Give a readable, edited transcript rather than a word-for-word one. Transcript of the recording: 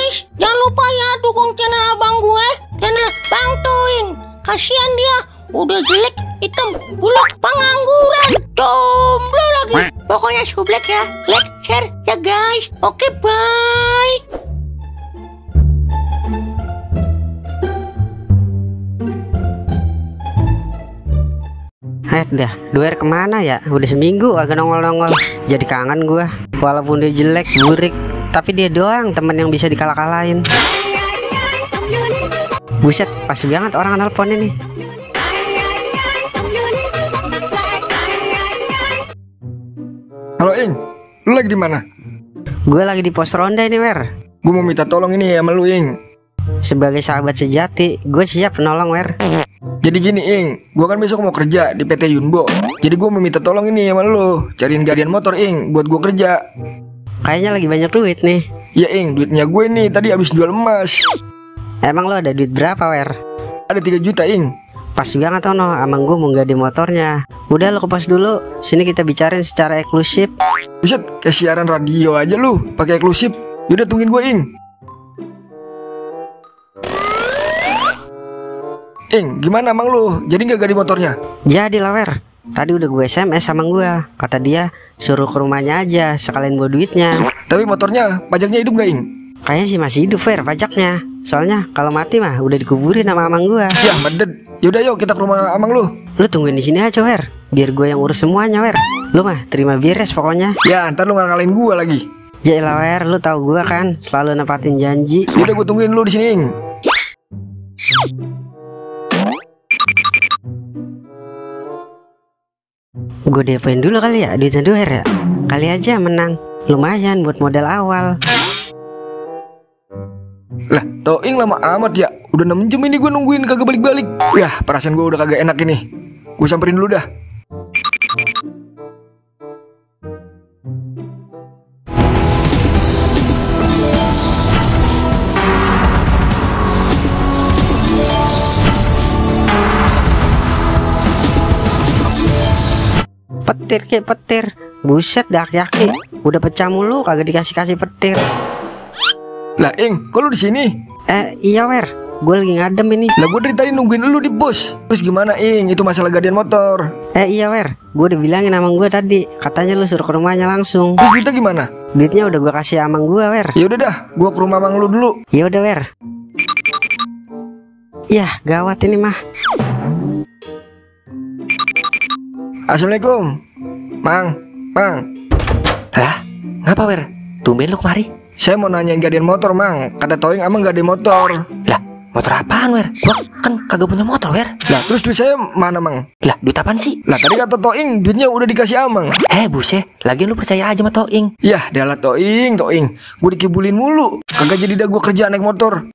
guys, jangan lupa ya dukung channel abang gue, channel Bang Toing. Kasihan dia, udah jelek, hitam, buluk, pengangguran, jomblo lagi. Pokoknya sublek ya, like, share ya guys. Oke, bye. Dah, Duer kemana ya? Udah seminggu agak nongol-nongol. Jadi kangen gua. Walaupun dia jelek, burik, tapi dia doang temen yang bisa dikalah-kalahin. Buset, pas banget orang nelpon ini. Halo Ing, lu lagi di mana? Gue lagi di pos ronda ini, Wer. Gue mau minta tolong ini ya sama lu, Ing. Sebagai sahabat sejati, gue siap nolong, Wer. Jadi gini, Ing, gue kan besok mau kerja di PT Yunbo. Jadi gue mau minta tolong ini sama lu, cariin gadian motor, Ing, buat gue kerja. Kayaknya lagi banyak duit nih. Ya, Ing, duitnya gue nih tadi habis jual emas. Emang lo ada duit berapa, Wer? Ada 3 juta, Ing. Pas banget Tono, amang gue mau gade motornya. Udah lo ke pos dulu, sini kita bicarain secara eksklusif. Buset, kayak siaran radio aja lu, pakai eksklusif. Yaudah tungguin gue, Ing. Ing, gimana emang lu? Jadi gak gade motornya? Jadi lah, Wer. Tadi udah gue SMS sama gue. Kata dia suruh ke rumahnya aja, sekalian bawa duitnya. Tapi motornya, pajaknya hidup gak, Ing? Kayaknya sih masih hidup, Wer, pajaknya. Soalnya kalau mati mah udah dikuburin sama amang gue. Ya, medet. Yaudah yuk kita ke rumah amang lu. Lu tungguin di sini aja, Wer. Biar gue yang urus semuanya, Wer. Lu mah terima beres pokoknya. Ya, ntar lu ngalahin gue lagi. Jailah, Wer, lu tahu gue kan selalu nepatin janji. Yaudah gue tungguin lu di sini, Ing. Gue depoin dulu kali ya duitnya Duer ya. Kali aja menang. Lumayan buat modal awal. Lah, Toing lama amat ya. Udah 6 jam ini gue nungguin kagak balik-balik. Yah, perasaan gue udah kagak enak ini. Gue samperin dulu dah. Petir ke petir. Buset dah yaki. Udah pecah mulu kagak dikasih-kasih petir. Lah, Ing, kok lu di sini? Iya, Wer. Gue lagi ngadem ini. Lah, gue dari tadi nungguin lu di bos. Terus gimana, Ing? Itu masalah gadian motor. Iya, Wer. Gue udah bilangin sama gue tadi. Katanya lu suruh ke rumahnya langsung. Terus duitnya gimana? Duitnya udah gue kasih amang gue, Wer. Ya udah dah, gue ke rumah amang lu dulu. Ya udah, Wer. Yah, gawat ini mah. Assalamualaikum, Mang. Lah, ngapa, Wer? Tumben lu kemari? Saya mau nanyain gadian motor, Mang. Kata Toing amang gak ada motor. Lah, motor apaan, Wer? Gua kan kagak punya motor, Wer. Lah, terus duit saya mana, Mang? Lah, duit apaan sih? Lah, tadi kata Toing duitnya udah dikasih amang. Buset, lagian lu percaya aja sama Toing. Yah, dia lah Toing. Gue dikibulin mulu. Kagak jadi dah gue kerja naik motor.